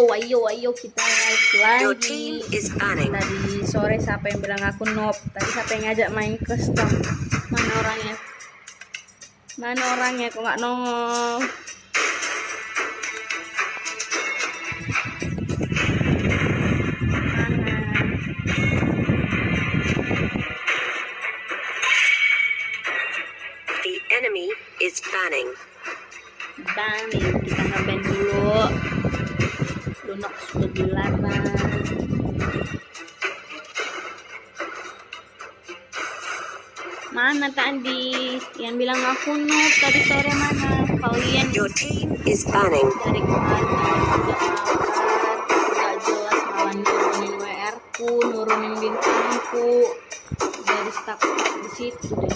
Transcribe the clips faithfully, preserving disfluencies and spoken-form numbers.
Ayo, ayo, kita live lagi. Your team is banning. Tadi sore siapa yang bilang aku noob? Tadi siapa yang ngajak main custom? Mana orangnya? Mana orangnya? Kok nggak nongol? Mana? The enemy is banning. Banning, kita nge-ban dulu. Lunox sudah dilarang. Mana tadi yang bilang aku noob tadi sore, mana? Kalian. Your team is banning. Dari kemarin udah makan, nggak jelas, malah nurunin W R ku, nurunin bintangku. Dari stuck-stuck di situ deh.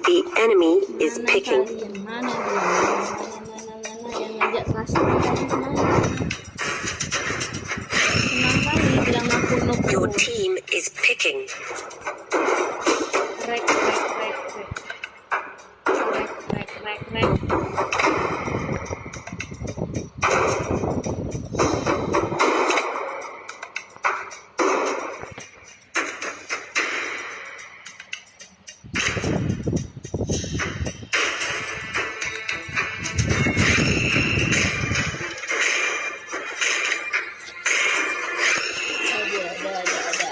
The enemy is picking. Mana kalian? Mana dia? Mana, mana, mana, mana? Yang ngajak custom tadi mana? Senang kali bilang aku noob. Your team is picking. Rek, rek, rek, rek. Rek, rek, rek, rek.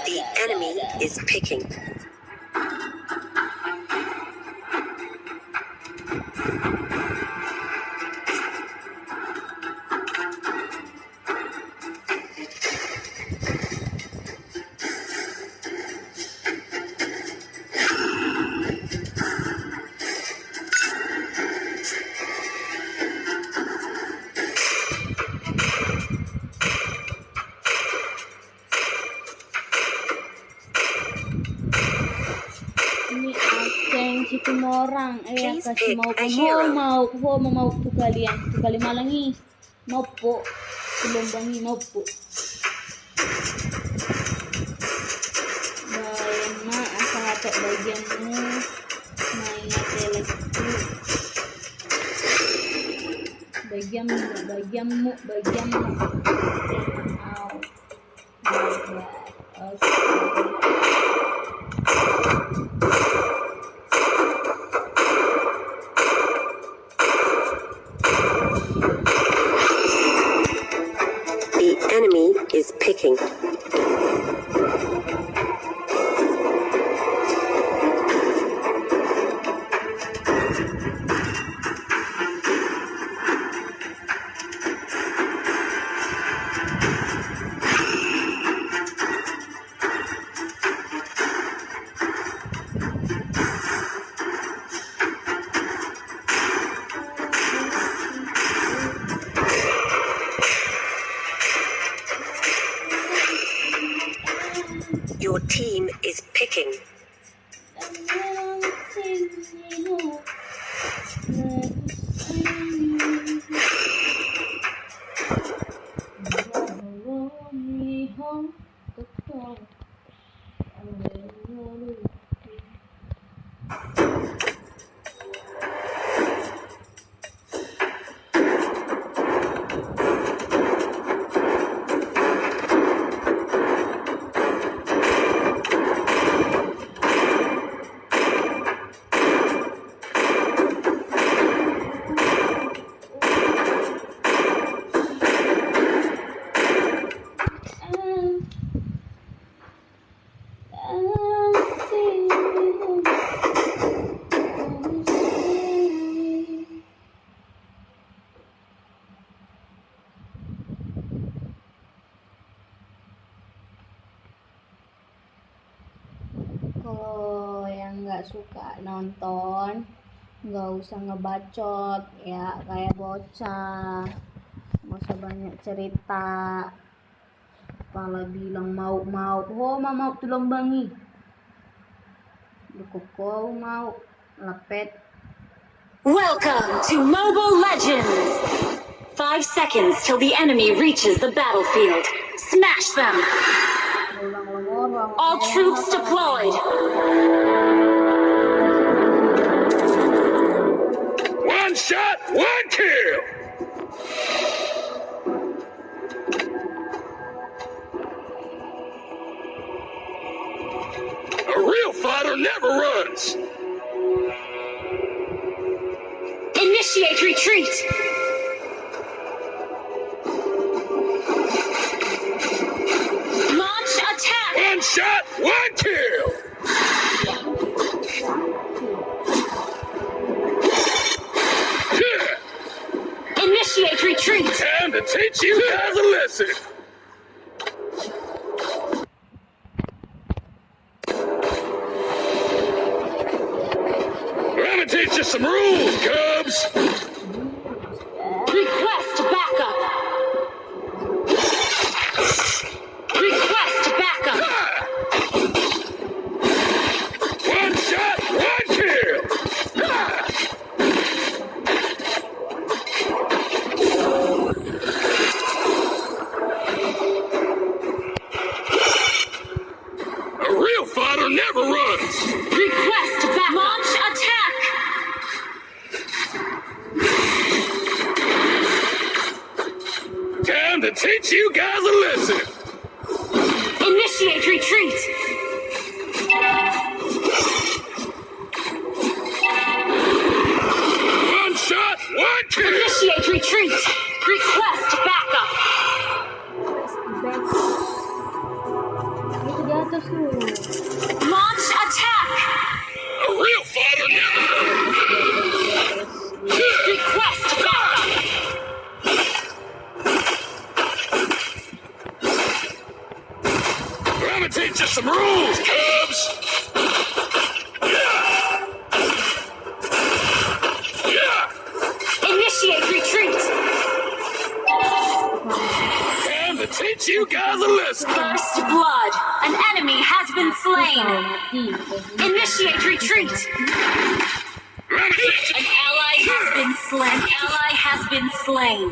The enemy is picking. Ini Aceng Situmorang, eh, please kasih pick mau a hero. Mau, mau, mau, mau tu kalian, tu kali malang i. Maupo, tu lombang i maupo. Baen ma asa hatop bagianmu, maingat elek tu. Bagianmu, bagianmu, bagianmu. Au. The enemy is picking. Your team is picking. Kalau yang nggak suka nonton, nggak usah ngebacot, ya, kayak bocah. Nggak usah banyak cerita. Pala bilang maup-maup, ho ma maup tu lombang i. Dukuk ho maup, lepet. Welcome to Mobile Legends! Five seconds till the enemy reaches the battlefield. Smash them! All troops deployed! Shot, one kill. A real fighter never runs. Initiate retreat. Launch attack. One shot, one kill. Initiate retreat. Time to teach you guys a lesson. Let me teach you some rules, Cubs. Request backup. Request backup. One shot, one kill. A real fighter never runs. Request back. Launch attack. Time to teach you guys a lesson. Initiate retreat. One shot, one kill. Initiate retreat. Request backup. Itu di atas tuh. Launch attack. A real fighter never. Request backup. Let me teach you some rules, Cubs. Yeah. Yeah. Initiate retreat. Time to teach you guys a lesson. First blood. An enemy has been slain. Initiate retreat. An ally has been slain. An ally has been slain.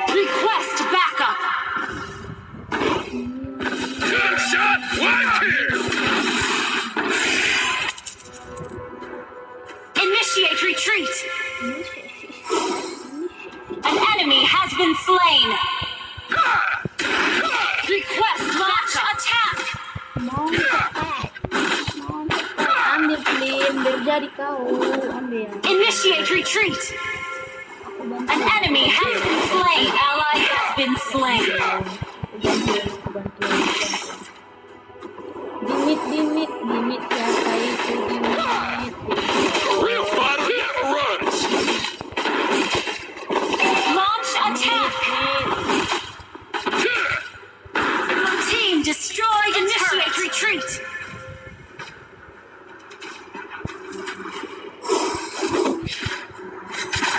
Request backup. One shot, one kill. Initiate retreat. An enemy has been slain. Request launch attack. Mau cepat. Mau cepat. Ambil, Flynn, biar jadi kau. Ambil. Initiate retreat. Aku bantu. An enemy has been slain. An ally has been slain. Aku bantuin, aku bantuin, aku bantuin. Dimit, dimit, dimit, siapa itu dimit? Real fighter never runs. Launch attack. Blue team destroyed. Initiate retreat.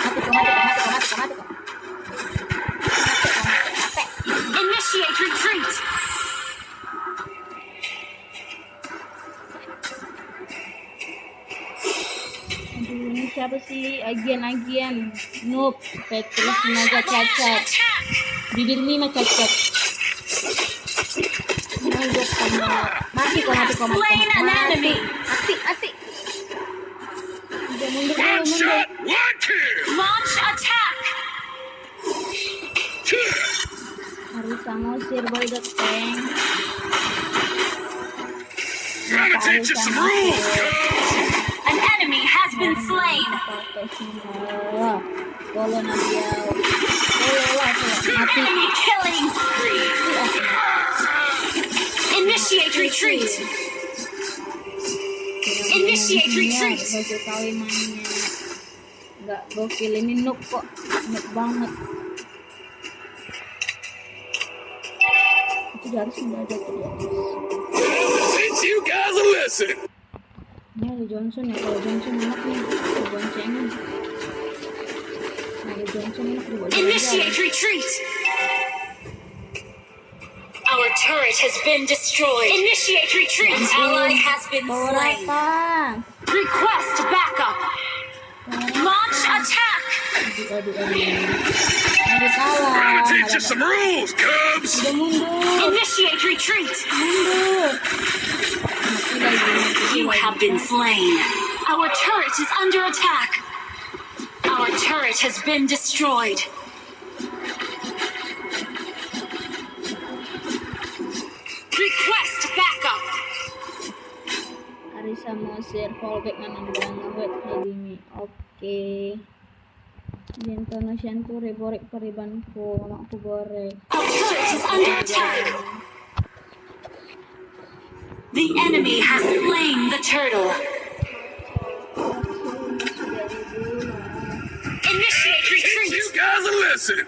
Mati kau, mati kau, mati kau, mati kau, mati kau. Initiate retreat. Aduh, ini siapa sih? Agian, agian. Noob. Petrus, naga cacat. Bibirmi mah cacat. Naga sama. Mati kau, mati kau, mati kau. Mati, mati. Udah mundur dulu, mundur. Launch attack. Harus sama sir boy the tank. Gotta teach you some rules, cuz. An enemy has been slain. Enemy killing spree. Initiate retreat. Initiate retreat. Enggak gokil ini, noob kok. Noob banget. Itu dia harus udah ada tuh di atas. Teach you guys a lesson. Ini ada Johnson ya, kalau Johnson enak nih, diboncengin. Ada Johnson enak diboncengin. Initiate retreat. Our turret has been destroyed. Initiate retreat. An ally has been slain. Request backup. Launch attack! Aduh, aduh, aduh. Aduh, kalah. Gotta teach you some rules, cubs! Udah mundur. Initiate retreat! Mundur. Mati lagi, mati lagi. You have been slain. Our turret is under attack. Our turret has been destroyed. Request backup. Ari sama share fallback ngan nang bang ngehet na dini. Oke. Jento na sian tu reborek pariban ku mak ku borek. Our turret is under attack. The enemy has slain the turtle. Initiate retreat. Teach you guys a lesson.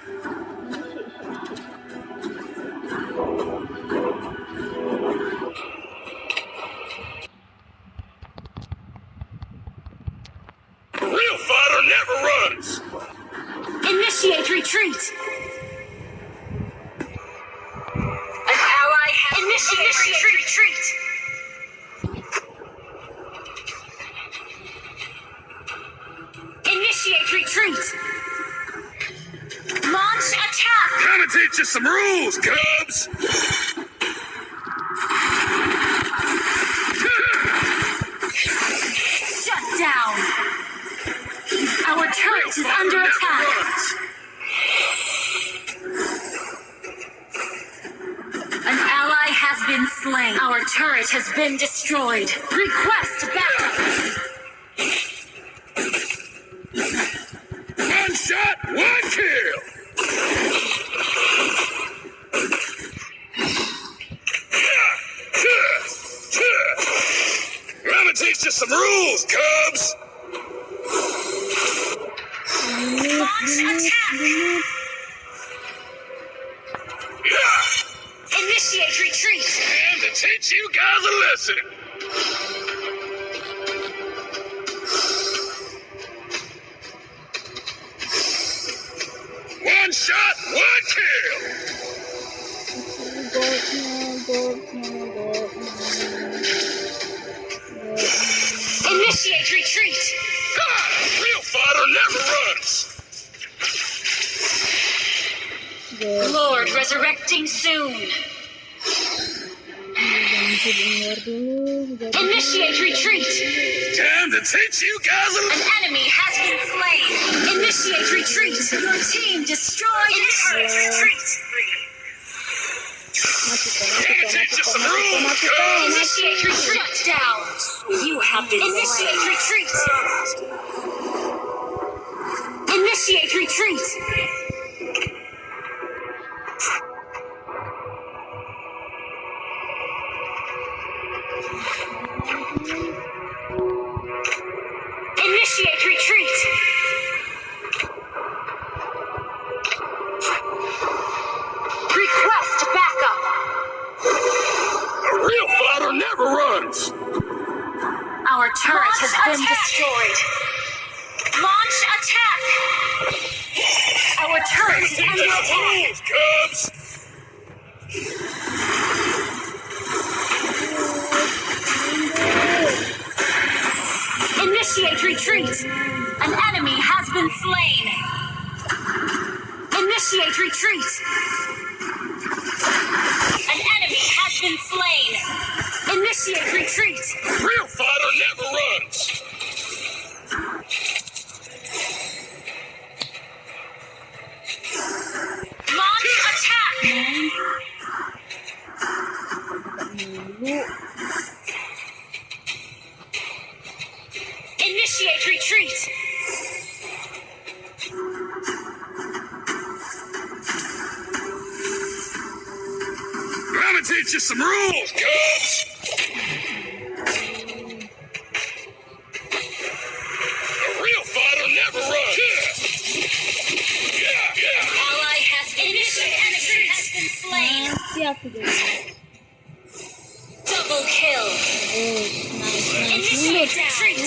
A real fighter never runs. Initiate retreat. An ally has initiate retreat. Initiate retreat. Launch attack. Gonna teach you some rules, cubs. Shut down. Our turret is under attack. An ally has been slain. Our turret has been destroyed. Request backup. One shot, one kill. I'ma teach you some rules, cubs. Launch attack. Initiate retreat. Time to teach you guys a lesson. One shot, one kill. Initiate retreat. Ah, real fighter never runs. Lord resurrecting soon. Initiate retreat. Time to teach you guys a... An enemy has been slain. Initiate retreat. Your team destroyed a turret. Retreat. Mati kau, mati kau, mati kau, mati kau, mati kau. Initiate retreat. Shut down. You have been slain. Initiate retreat. Initiate retreat. Initiate retreat. Request backup. A real fighter never runs. Our turret has been destroyed. Launch attack. Our turret is under attack. Cubs. Initiate retreat. An enemy has been slain. Initiate retreat. An enemy has been slain. Initiate retreat. Real fighter never runs. Launch attack. Initiate retreat. I'ma teach you some rules, cubs. A real fighter never runs. Ally has been slain. Double kill. Initiate retreat.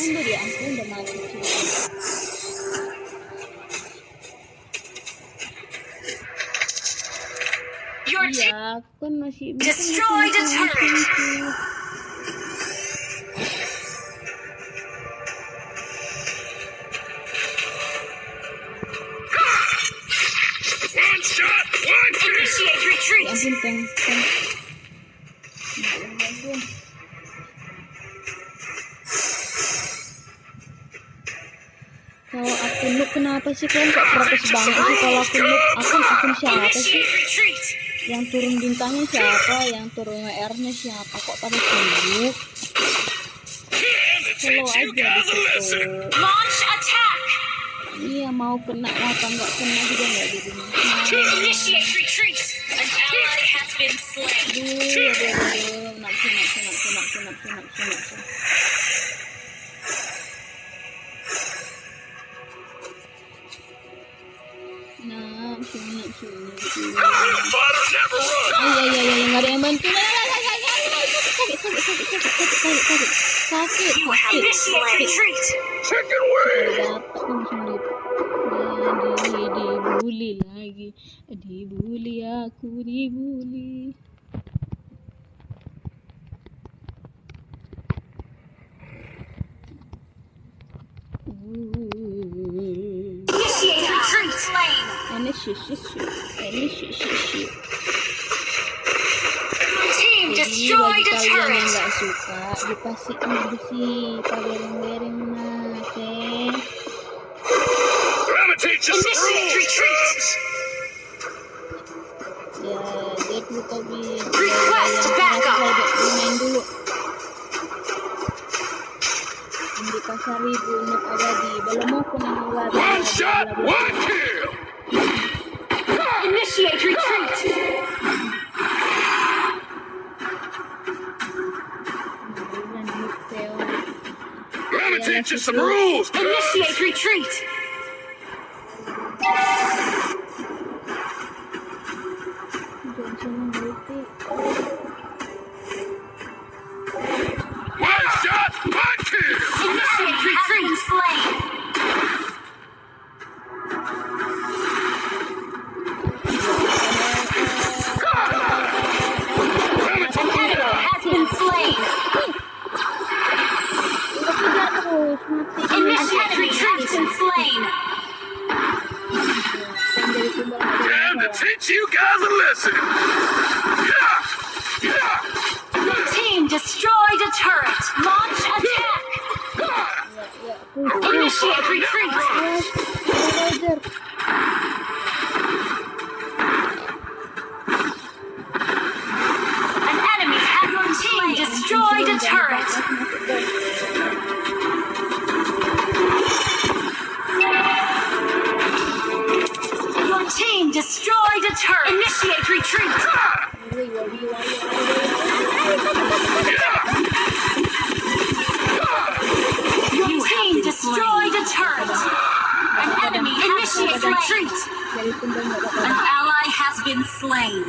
Your team destroyed a turret. Oh, akun Noob kenapa sih, kalian kok protes banget sih kalau akun Noob? Akun, akun siapa sih? Yang turun bintangnya siapa? Yang turun W R-nya siapa? Kok pada sibuk? Slow aja di situ. Iya, mau kena apa nggak kena juga nggak jadi masalah. Aduh, aduh, aduh, aduh. Nafsu, nafsu, nafsu, nafsu, nafsu, nafsu, nafsu, nafsu. Nah, sini, sini, sini. Iya, iya, iya, iya, nggak ada yang bantu. Sakit, sakit, sakit, sakit, sakit, sakit, sakit. Sakit, sakit, sakit. Nggak dapat, langsung di, di, di, dibully lagi. Dibully aku, dibully. Ini sih, sih, sih. Ini sih, sih, sih. Jadi bagi kalian yang nggak suka, dipasik mah di si pabereng-bereng mah, oke? Ya, dia dulu Tobi. Request backup. Main dulu. Di Pasaribu, Noob abadi, belum mau kuning abadi. One shot, one kill. Initiate retreat. Let me teach you some rules, cuz. Initiate retreat. One shot, one kill. Initiate retreat. Has been slain. Initiate retreat. Has been slain. Time to teach you guys a lesson. Yeah. Yeah. Your team destroyed a turret. Launch attack. Initiate retreat. An enemy has been slain. Your team destroyed a turret. Your team destroyed a turret. Initiate retreat. Your team destroyed a turret. An enemy has been slain. Initiate retreat. An ally has been slain.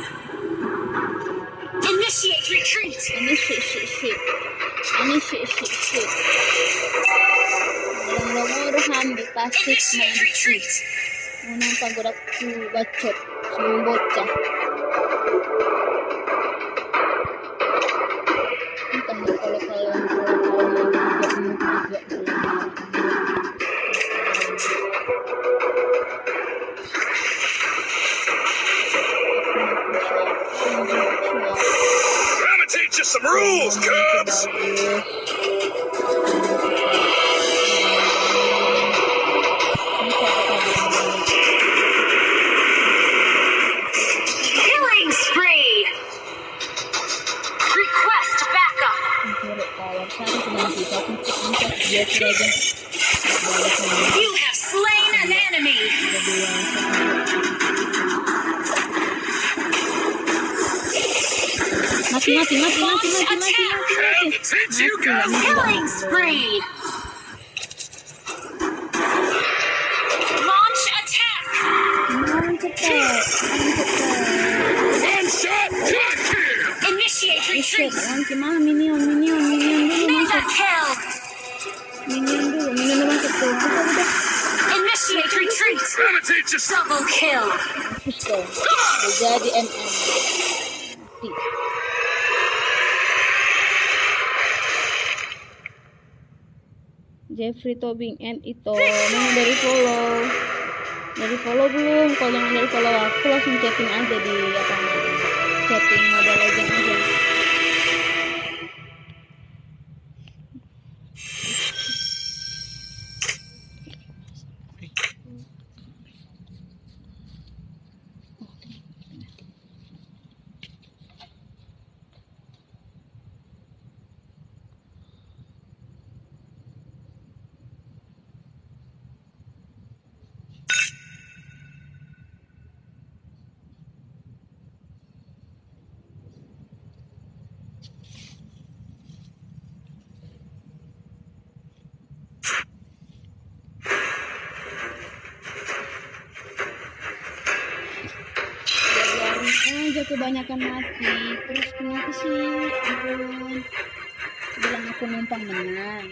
Initiate retreat. Ini sih, sih, sih. Ini sih, sih, sih. Orang-orang urusan di pasik. Initiate retreat. Unang pagodak tu bacot, si bocah. Entah kalau kalian, kalau kalian juga, juga, juga. Let me teach you some rules, cubs. Killing spree. Request backup. You have slain an enemy. Mati, mati, mati, mati, mati, mati, mati, mati. Killing spree. Launch attack. Launch attack. Launch attack. One shot, one kill. Initiate retreat. Launch, mana minion, minion, minion dulu masuk. Mega kill. Minion dulu, minion udah masuk tuh. Udah, udah. Initiate retreat. Double kill. Mampus kau. Udah jadi M M. Mati. Jeffrey Tobing and Ito, mana dari follow? Dari follow belum? Kalau jangan dari follow aku, langsung chatting aja di apa namanya? Chatting Mobile Legend aja. Banyak yang mati, terus kenapa sih? Ampun. Bilang aku numpang menang.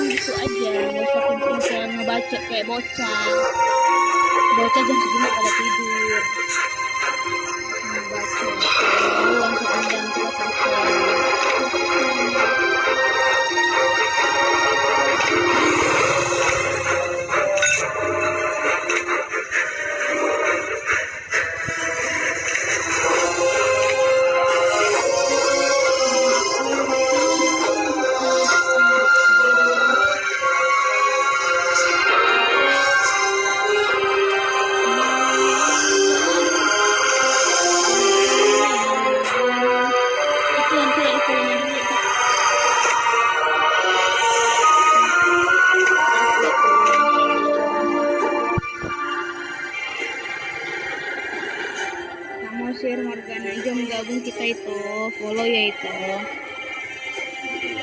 Gitu aja, nggak usah pintar-pintar ngebacot kayak bocah. Bocah jam segini pada tidur. Ngebacot. Lalu langsung undang kita telepon. Samosir Margana, jom gabung kita itu, follow ya itu.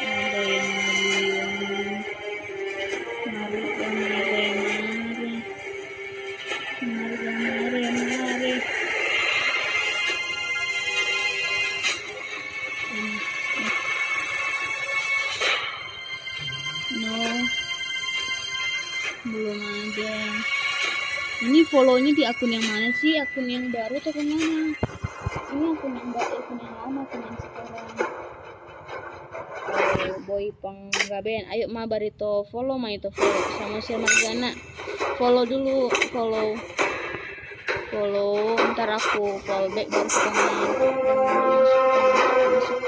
Ada yang bilang, mari, mari, mari. Mari, mari, mari. No, belum ada. Ini follow-nya di akun yang mana sih? Akun yang baru atau akun mana? Ini akun yang baru, akun yang lama, akun yang sekarang. Boy Panggabean, ayo ma Barito, follow ma itu, follow. Samosir Margana, follow dulu, follow. Follow, ntar aku follow back baru kita main. Masuk, masuk, masuk.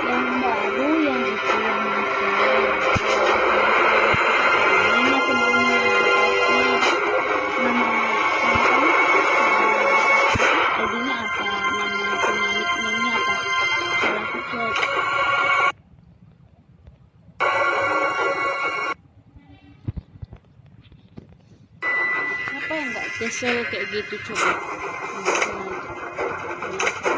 Yang baru, yang itu, yang masker. Ini aku maunya, tapi nama, nama kamu apa? I D-nya apa? Nama punya nickname-nya apa? Salah ketik. Apa yang nggak kesel kayak gitu coba?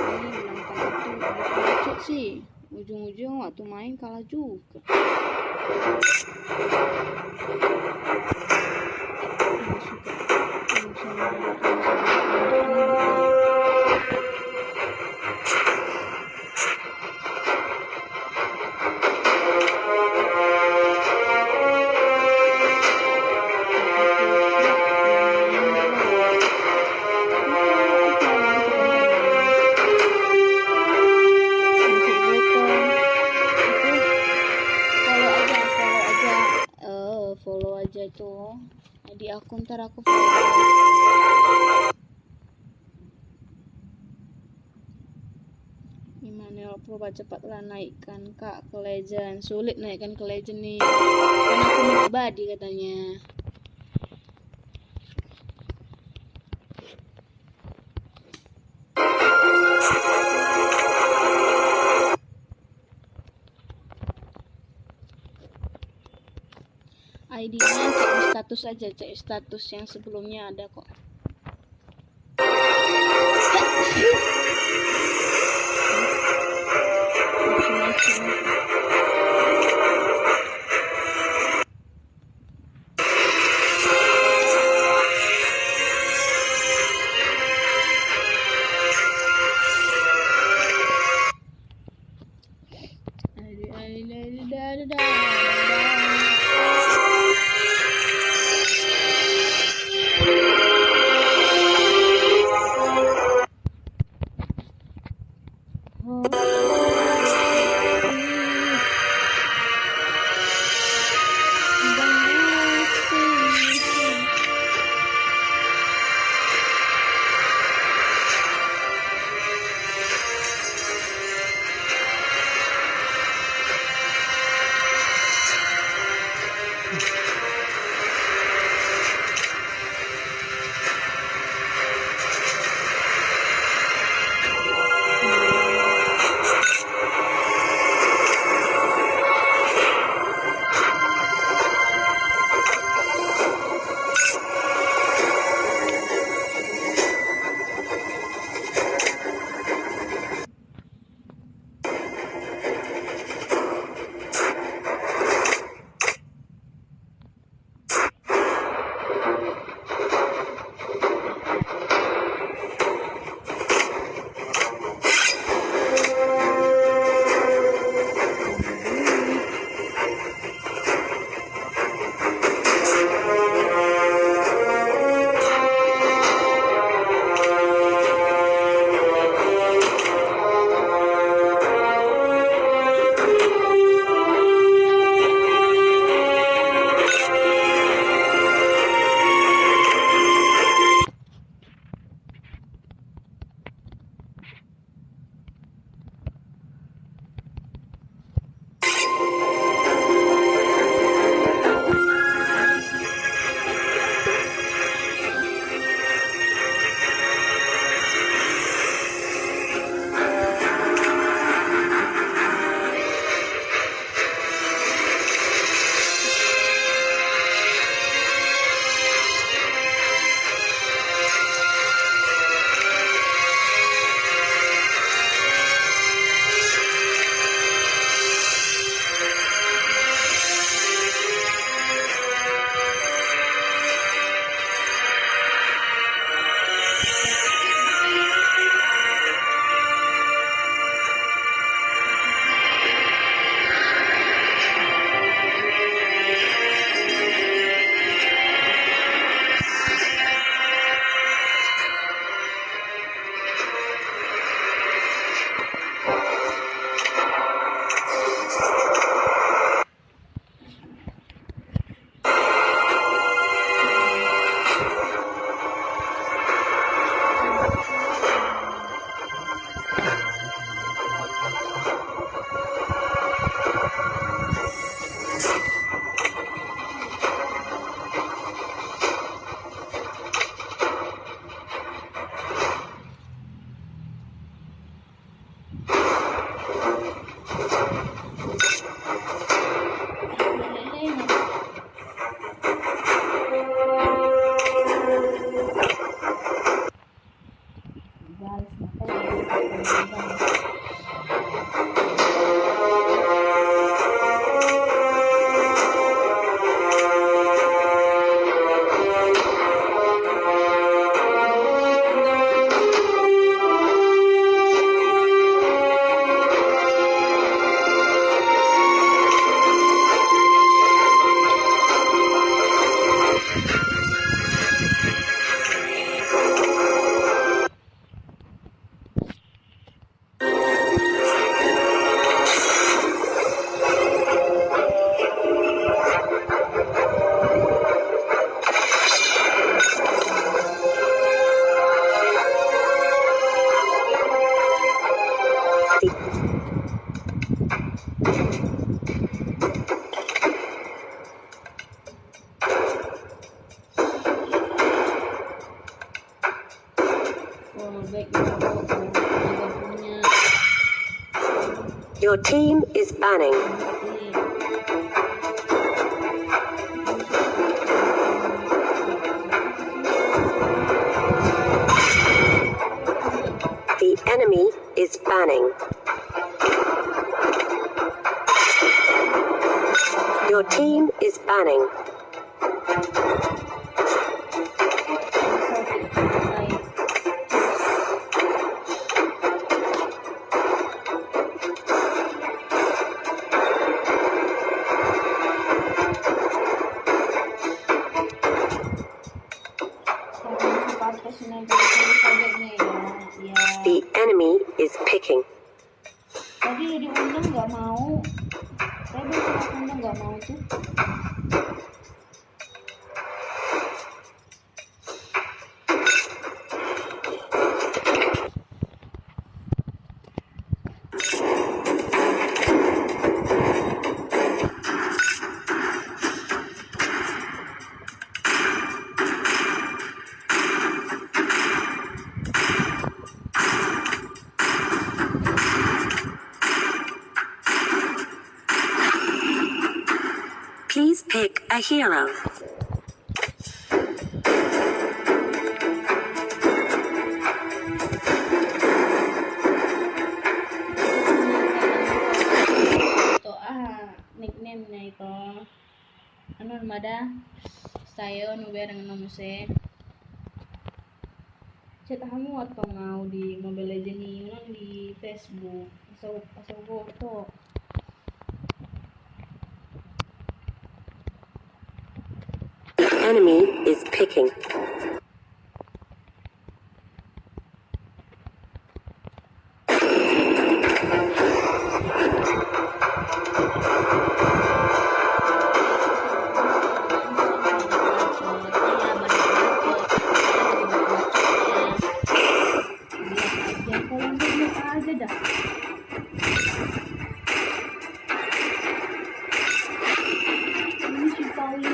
Ini bilang kalah tuh, nggak lucu sih. Ujung-ujung waktu main kalah juga. Nggak suka. Nggak usah, nggak usah. Follow aja, follow aja. Eh, follow aja itu. Di akun ntar aku follow. Immanuel Purba, cepatlah naikkan Kak ke legend. Sulit naikkan ke legend nih. Karena aku abadi katanya. I D-nya cek di status aja, cek status yang sebelumnya ada kok. Your team is banning. Your team is banning. The enemy is picking. Tadi udah diundang nggak mau. Saya belum pernah undang, nggak mau tuh. Please pick a hero. To aha nickname-na ito? Anu ma da, sayo nu bereng na muse. Chat hamu antong au di Mobile Legend i, unang di Facebook. Asa, asa huboto. The enemy is picking.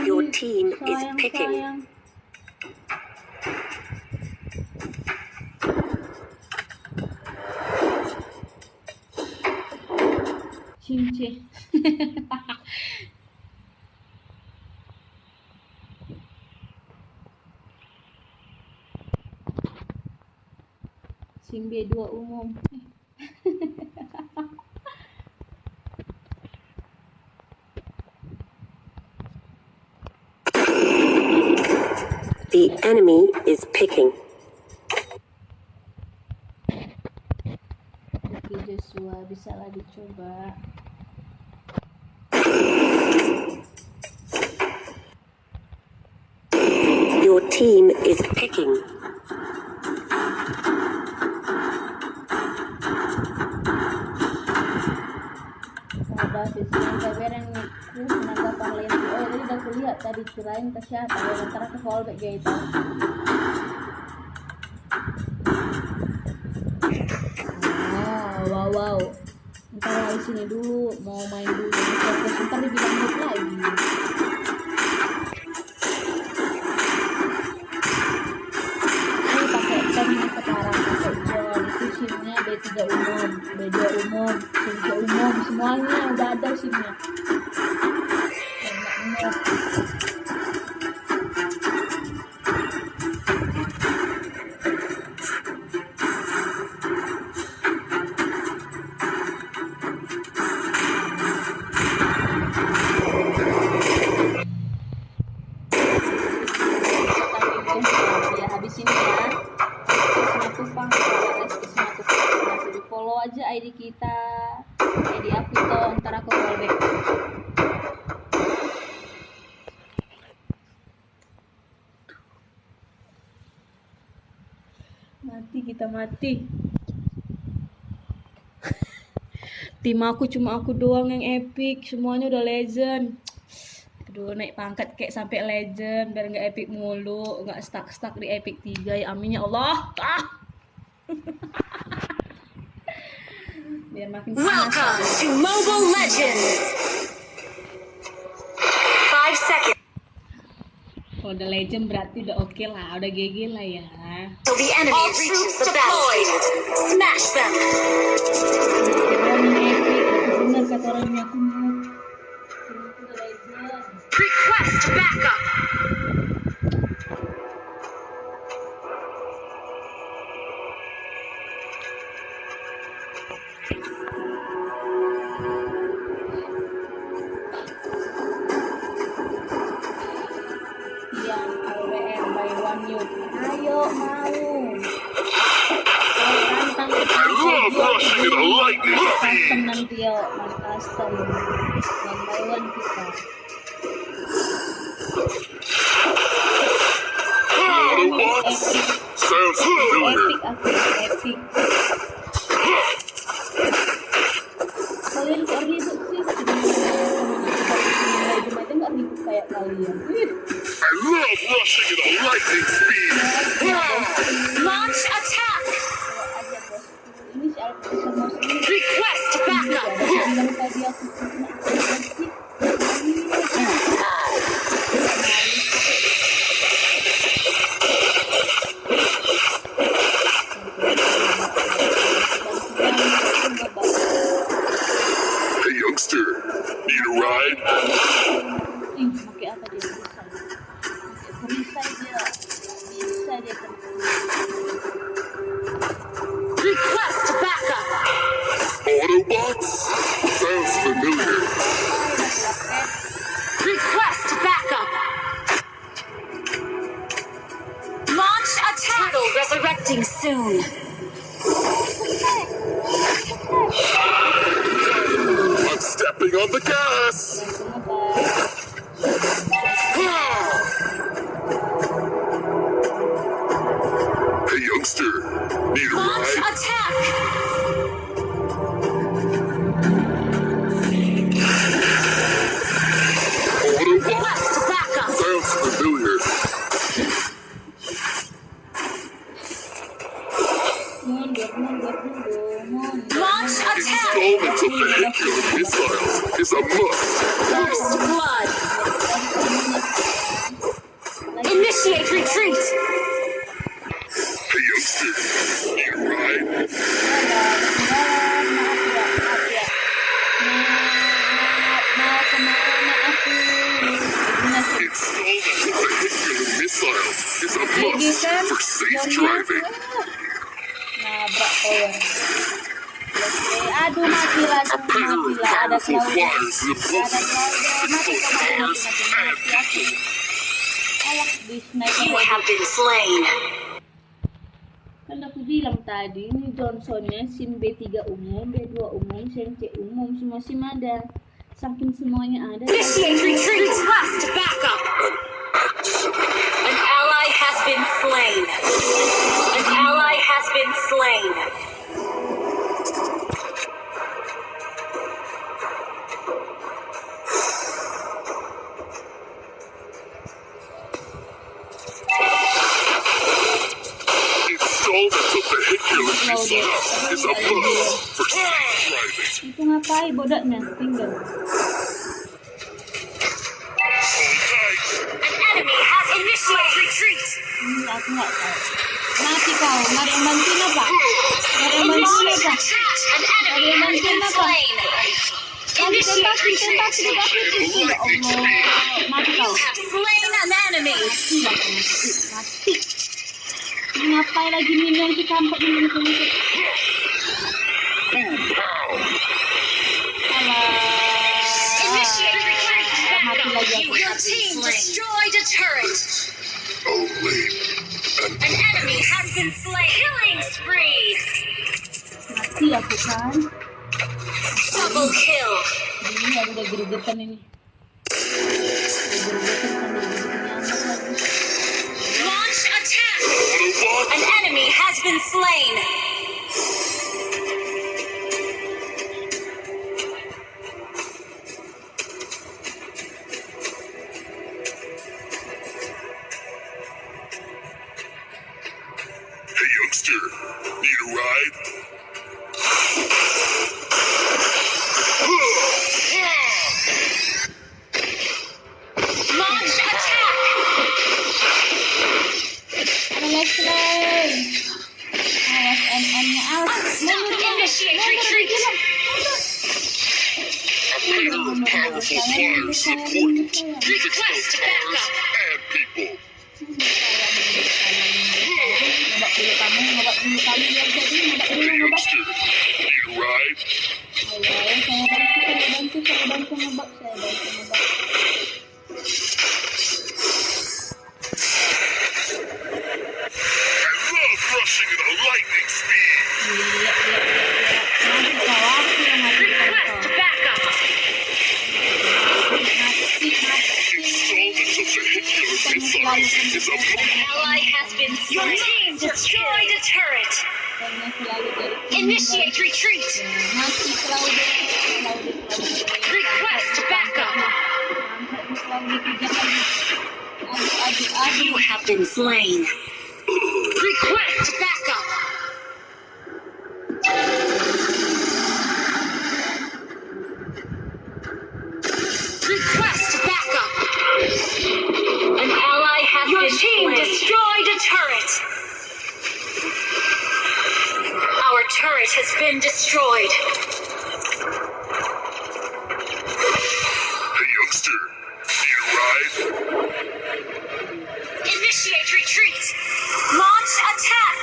Your team is picking. Cince. Sim B dua umum. The enemy is picking. Oke, Joshua, bisa lah dicoba. Your team is picking. Sabar, siswa yang bereng. Terus kenapa parlin? Oh, ini udah kulihat tadi, kirain ke siapa? Ya, ntar aku fallback ya itu. Wow, wow, wow. Ntar lagi sini dulu, mau main dulu, fokus, ntar dibilang mute lagi. Ini pakai tank sekarang, pakai John, itu simnya B tiga umum, B dua umum, C tiga umum, semuanya udah ada simnya. Enak banget. Ya, habis ini ya. Terus Simatupang, terus Simatupang. Masih di-follow aja I D kita. I D aku itu, ntar aku follow back. Mati kita, mati. Tim aku cuma aku doang yang epic, semuanya udah legend. Aduh, naik pangkat kayak sampai legend, biar nggak epic mulu, nggak stuck-stuck di epic tiga, ya amin ya Allah. Ah. Biar makin panas. Welcome to Mobile Legends. Five seconds. Kalau udah legend berarti udah oke lah, udah G G lah ya. Till the enemy reaches the battlefield. Smash them. Keren nih, epic. Bener kata orangnya, aku mau. Request backup. Ayo, mau. Kau tantang. I love rushing in a lightning speed. Custom nanti yo, main custom. One by one kita. Autobots! Sounds familiar. Epic aku, epic. Kalian kok ribut sih? Cuma nggak ribut kayak kalian. Wih. I love rushing in a lightning speed. Launch attack. Ini si Alpha sama si Request backup. Bilang tadi aku kena sih. Hey, youngster, need a ride? Ih, pakai apa dia? Perisai dia. Perisai dia. Request backup. Autobots? Sounds familiar. Request backup. Launch attack. Turtle resurrecting soon. I'm stepping on the gas. Hey, youngster, need a ride? Launch attack! Autobot? Request backup! Sounds familiar. Mundur, mundur, mundur, mundur. Launch attack! Installments of vehicular missiles is a must. First blood. Initiate retreat. Hey, youngster, need a ride? Maaf, maaf, maaf, ya, maaf, ya. Maaf, maaf, maaf, maaf. Installments of vehicular missiles is a must for safe driving. Nabrak pohon. Aduh, mati lagi, mati lagi. Ada Claudia. Ada Claudia. Mati, mati, mati, mati, mati. Alah, di sniper lagi. You have been slain. Kan aku bilang tadi, ini Johnson-nya, sim B tiga umum, B dua umum, sim C umum, semua sim ada. Saking semuanya ada. Initiate retreat. Request backup. An ally has been slain. An ally has been slain. Installments of vehicular missiles is a must for safe driving. Itu ngapain bodaknya? Tinggal. An enemy has initiated retreat. Ini aku nggak tahu. Mati kau. Nggak ada yang bantuin apa? Nggak ada yang bantuin apa? An enemy has been slain. Tembak, tembak, tembak, tembak. Ya Allah. Mati kau. You have slain an enemy. Mati lah kau, mati, mati. Ini ngapain lagi minion di kampung ini, mati, mati. Alah. Initiate retreat. Mati lagi aku. Your team destroyed a turret. An enemy has been slain. Killing spree. Mati aku kan. Double kill. Ini yang udah gregetan ini. Udah gregetan kan, udah gregetan amat lagi. Launch attack. An enemy has been slain. Hey, youngster, need a ride? Launch attack! Awas, M M-nya, awas. Unstoppable. Initiate retreat. Mundur, mundur, mundur. A pair of powerful pliers is important. Request backup. Add people. Ngebak dulu kamu, ngebak dulu kamu, biar jadi, ngebak dulu, ngebak. Ayo, ayo, saya bantu, saya bantu, saya bantu ngebak, saya bantu ngebak. An ally has been slain. Your team destroyed a turret. Initiate retreat. Request backup. You have been slain. Request backup. Request backup. An ally has been slain. Your team destroyed a turret. Our turret has been destroyed. Hey, youngster. Need a ride? Initiate retreat. Launch attack.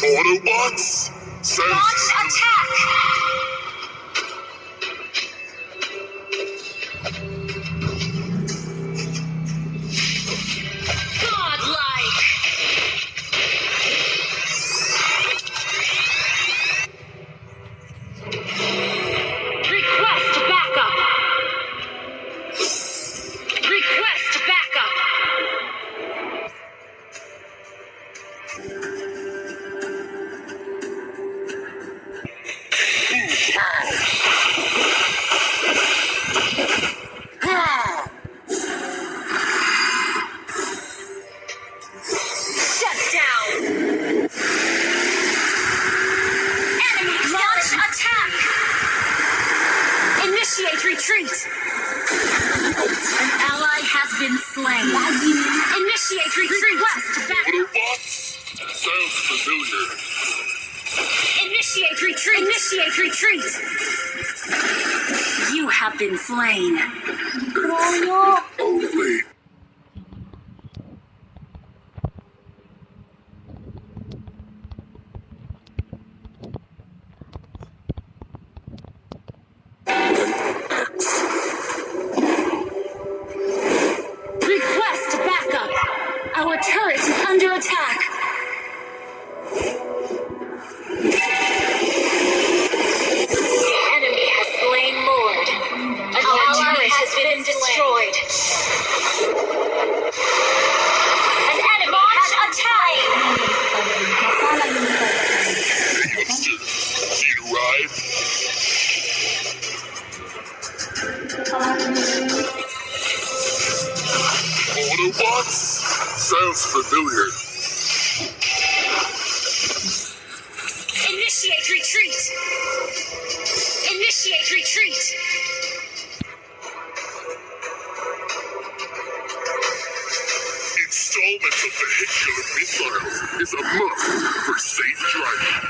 Autobots, sounds— Launch attack. Godlike. Request backup. Request backup. Shut down! Enemy— Launch attack! Initiate retreat! An ally has been slain. Initiate retreat! Request back— Autobots? Sounds familiar. Initiate retreat! Initiate retreat! You have been slain. Oh, wait. Request backup! Our turret is under attack! The enemy has slain Lord. An ally has been destroyed. An enemy has attacked. Need a ride? Autobots? Sounds familiar. Initiate retreat! Initiate retreat! Installments of vehicular missiles is a must for safe driving.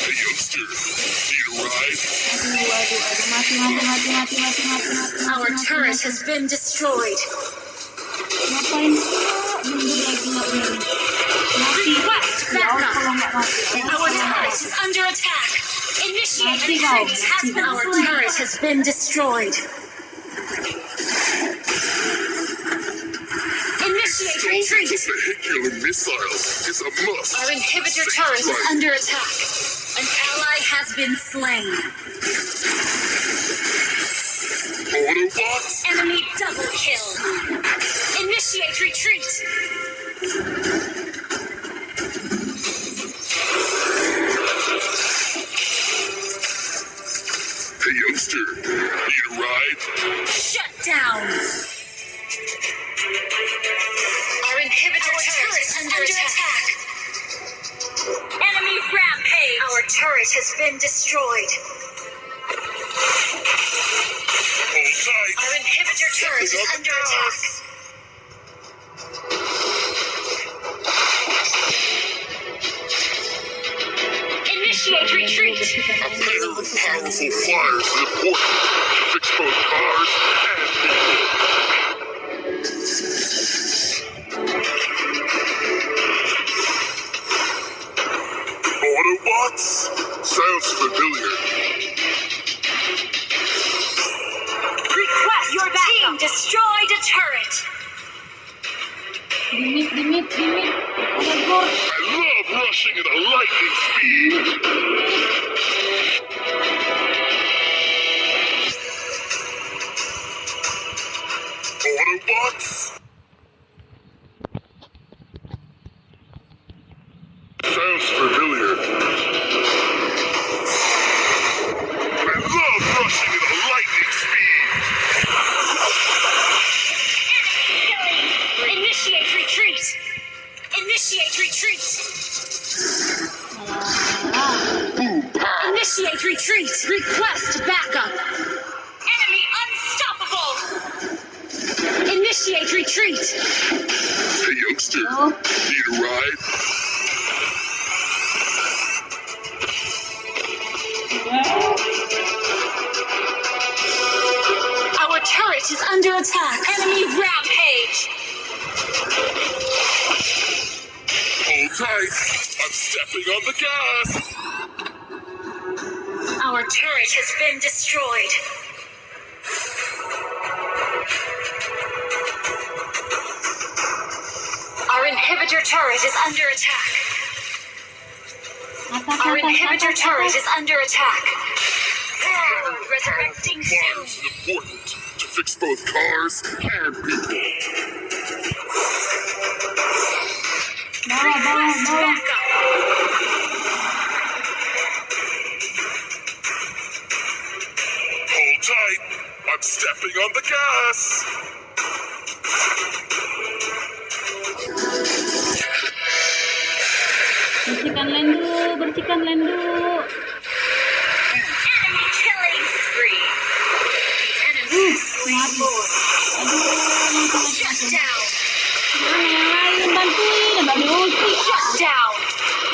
Hey, youngster, need a ride? Aduh, aduh, aduh, mati, mati, mati. Our turret has been destroyed. Ngapain pula mundur lagi, nggak berani? Mati. Request backup. Ya Allah, kalau nggak mati. Our turret is under attack. Initiate retreat. Mati kau, mati kau. Our turret has been destroyed. Initiate retreat. Vehicular missiles is a must. Our inhibitor turret is under attack. An ally has been slain. Autobots? Enemy double kill. Initiate retreat. Hey, youngster, need a ride? Shut down! Our inhibitor turret is under attack. Enemy rampage! Our turret has been destroyed. Hold tight. Our inhibitor turret is under attack. Initiate retreat. A pair of powerful flyers is important. Fix both cars and people. Autobots? Sounds familiar. Request backup. Your team destroyed a turret. Dimit, dimit, dimit. Ada gor. I love rushing at a lightning speed. Autobots. Sounds familiar. I love rushing at a lightning speed. Initiate retreat. Initiate retreat. Boom, pow. Initiate retreat. Request backup. Enemy unstoppable. Initiate retreat. Hey, youngster. Need a ride? Our turret is under attack. Enemy rampage. Hold tight. I'm stepping on the gas. Our turret has been destroyed. Our inhibitor turret is under attack. Atas, atas, atas, atas. Our inhibitor turret is under attack. Resurrecting soon. It's important to fix both cars and people. Bawah, bawah, bawah. Request backup. Hold tight. I'm stepping on the gas. Bersihkan lendu, bersihkan lendu. Enemy killing spree. The enemy has slain Lord. Aduh, mati, mati, mati. Shut down. Mana yang lain? Bantuin, ada ulti. Shut down.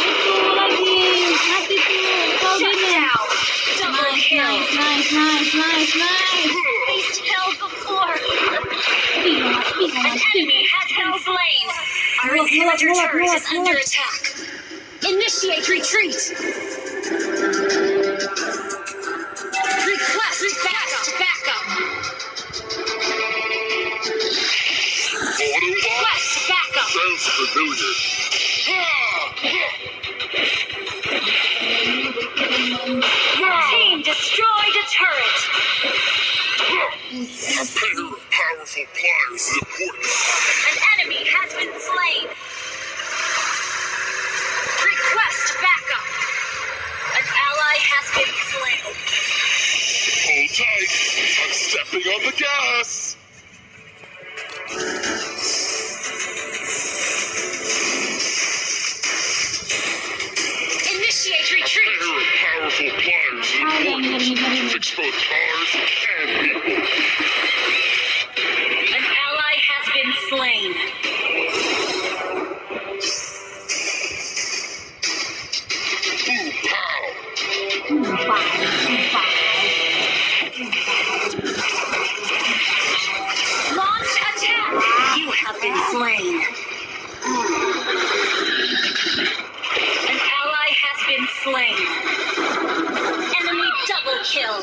Itu lagi, mati tuh. Kau gini. Shut down. Double kill. Nice, nice, nice, nice, nice. Faced hell before. An enemy has been slain. Our inhibitor turret is under attack. Initiate retreat. Request backup. Request backup. Sounds familiar. Team destroyed a turret. A pair of powerful pliers is important. An enemy has been slain. Request backup. An ally has been slain. Hold tight. I'm stepping on the gas. Initiate retreat. A pair of powerful pliers is important to fix both cars and people. An ally has been slain. Boom, pow. Boom, pow. Boom, pow. Launch attack. You have been slain. An ally has been slain. Enemy double kill.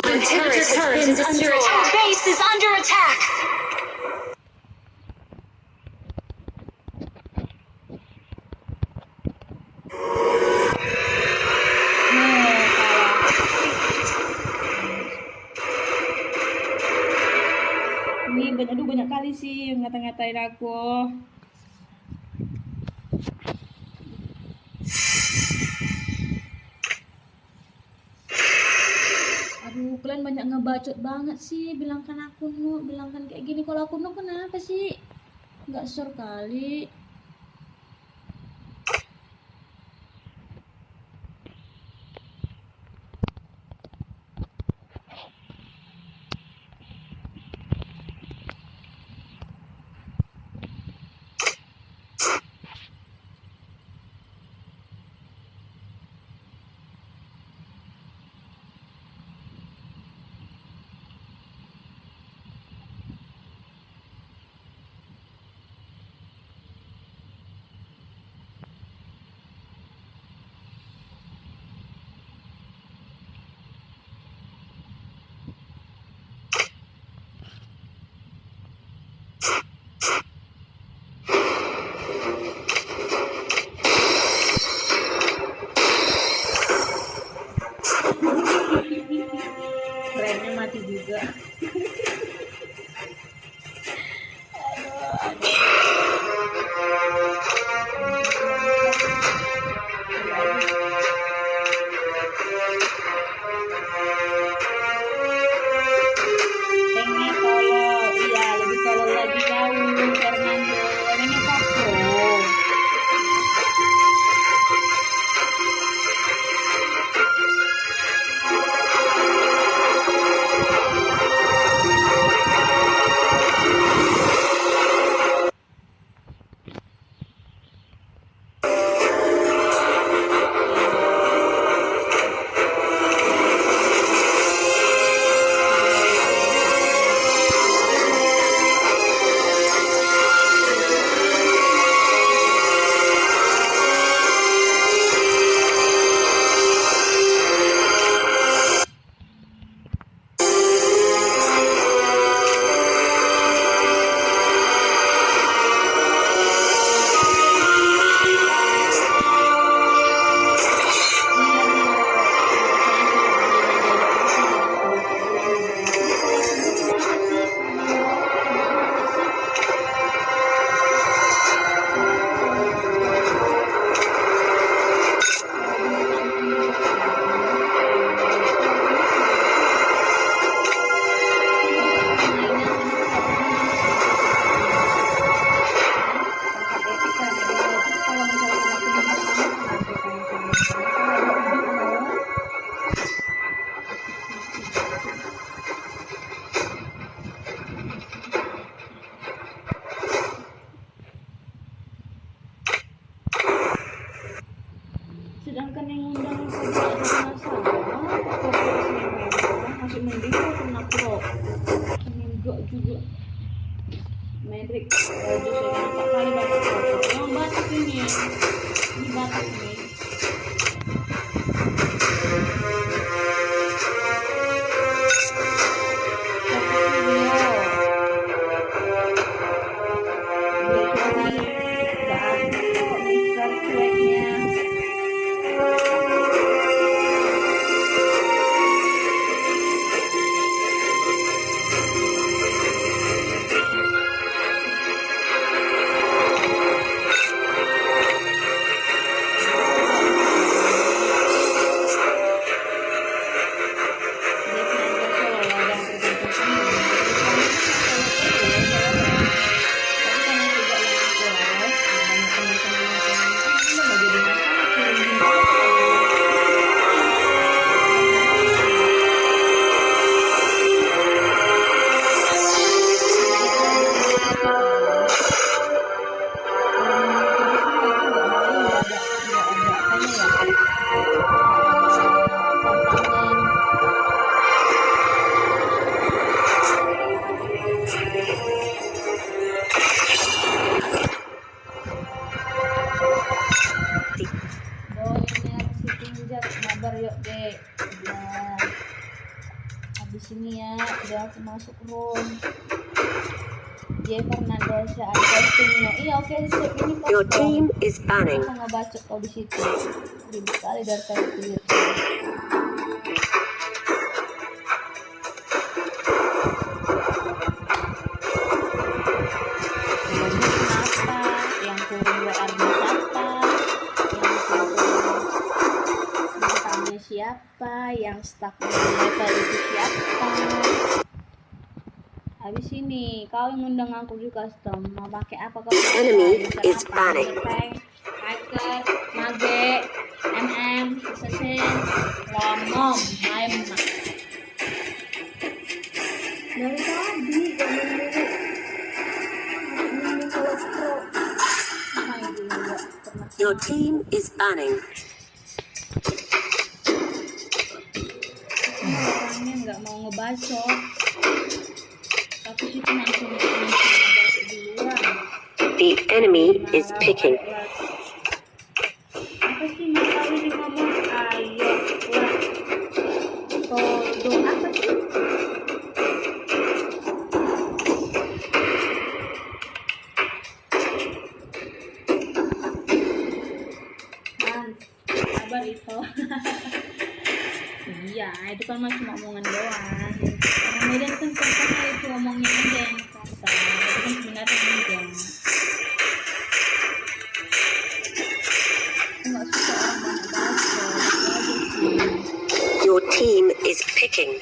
Our turret is under attack. Our base is under attack. Ini banyak, aduh, banyak kali sih ngata-ngatain aku. Aduh, kalian banyak ngebacot banget sih, bilangkan akun nu, bilangkan kayak gini. Kalau akun nu kenapa sih? Nggak share kali. Mendrik, eh, Jose, empat kali Batak. Emang Batak ini. Ini Batak ini. Boy, ini aku syuting, Jak, mabar yuk, Dek. Ya. Habis ini ya, udah aku masuk room. J Fernando, saya ada posting, no. Iya, oke, sip, ini post. Your team is banning. Apa ngebacot kau di situ? Ribet kali dari tadi. Yang turun W R-nya siapa? Yang turun bintangnya siapa? Yang stuck di level itu siapa? Habis ini, kau yang undang aku di custom, mau pakai apa kau? The enemy is banning. Hiker, mage, M M, assassin, lomom, main mak. Dari tadi gua nunggu. Nunggu kalau pro. Main dulu, nggak pernah. Your team is banning. Orangnya nggak mau ngebacot. Tapi kita langsung, langsung ngebacot duluan. The enemy is picking. Apa sih Mas Awi ini ngomong? Ayo, wah. Todong apa sih? Hans, sabar, Ito. Iya, itu kan mah cuma omongan doang. Orang Medan kan sederhana, itu omongnya aja yang kasar. Itu kan sebenarnya enggak. Aku nggak suka orang banyak bacot, itu aja sih. Your team is picking.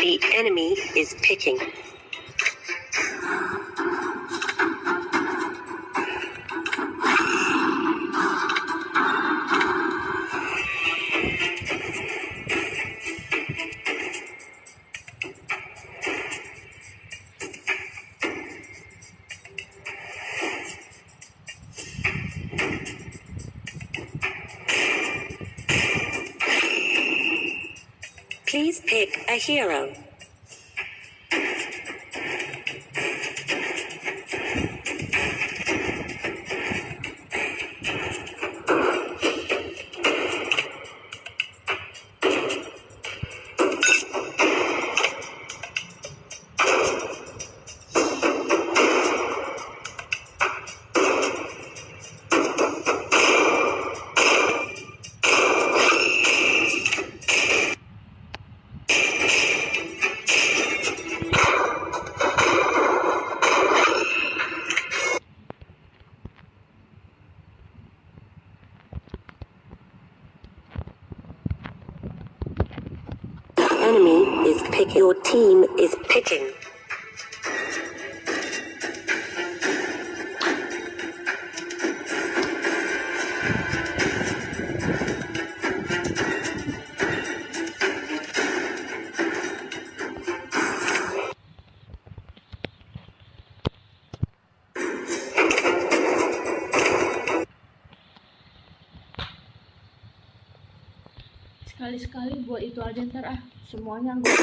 The enemy is picking. Please pick a hero. The enemy is picking. Your team is picking. Sekali-sekali buat itu aja ntar ah, semuanya anggota.